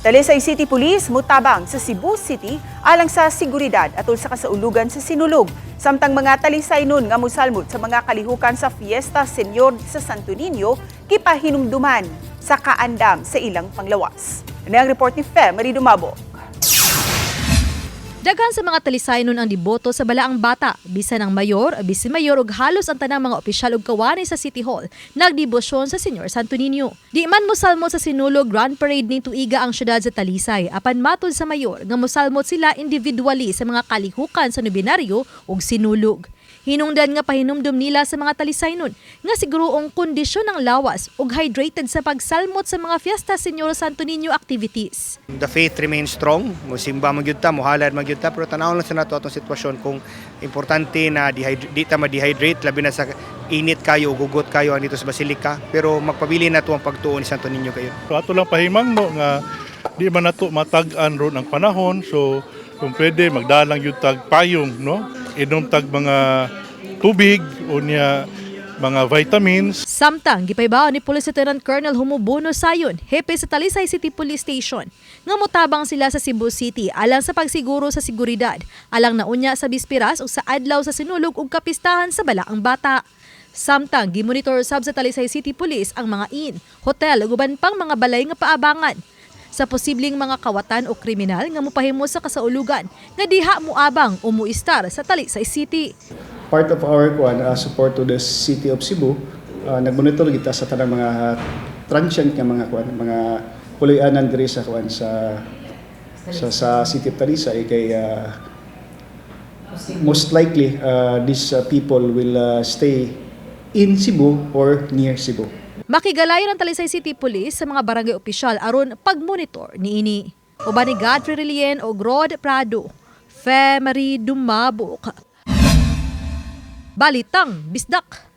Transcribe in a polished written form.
Talisay City Police mutabang sa Cebu City alang sa seguridad atol sa kasaulugan sa Sinulog. Samtang mga Talisaynon nga musalmot sa mga kalihukan sa Fiesta Señor sa Santo Niño gipahinumduman sa kaandam sa ilang panglawas. Ano ang report ni Fe Marie Dumabo? Daghan sa mga Talisaynon ang deboto sa Balaang Bata, bisan ang mayor, vice mayor ug halos ang tanang mga opisyal ug kawani sa City Hall nagdebosyon sa Señor Santo Niño. Di man mosalmot sa Sinulog Grand Parade ning tuiga ang syudad sa Talisay, apan matud sa mayor nga mosalmot sila individually sa mga kalihukan sa nobenaryo ug Sinulog. Hinungdan nga pahinumdum nila sa mga Talisaynon nga siguroong kondisyon ng lawas ug hydrated sa pagsalmot sa mga Fiesta Señor Santo Niño activities. The faith remains strong. Musimba man gyud ta, muhalad man gyud ta, pero tan-awon lang sa nato atong sitwasyon kung importante na di ta ma-dehydrate, labi na sa init kayo, gugot kayo dito sa Basilica, pero magpabili na to ang pagtuo ni Santo Niño kayo. So ato lang pahimangno nga di man nato matag-an ron ang panahon, so kung pwede magdalang gyud tag payong, no, inom tag mga tubig unya mga vitamins. Samtang gipahibaw ni Police Lieutenant Colonel Humubono Sayon, hepe sa Talisay City Police Station, nga motabang sila sa Cebu City alang sa pagsiguro sa seguridad, alang naunya sa bispiras o sa adlaw sa Sinulog ug kapistahan sa Balaang Bata. Samtang gimonitor sab sa Talisay City Police ang mga inn, hotel ug uban pang mga balay nga paabangan sa posibleng mga kawatan o kriminal nga mopahimo sa kasaulugan nga diha moabang o muistar sa Talisay City. Part of our kuan support to the City of Cebu, nagmonitor kita sa tanang mga transient nga mga kuan, mga puloy-anan diri sa kuan sa City of Talisay kay most likely these people will stay in Cebu or near Cebu. Makigalayon ang Talisay City Police sa mga barangay opisyal aron pagmonitor niini. Uban ni Godfrey Relien o Rod Prado. Fe Marie Dumabok. Balitang Bisdak.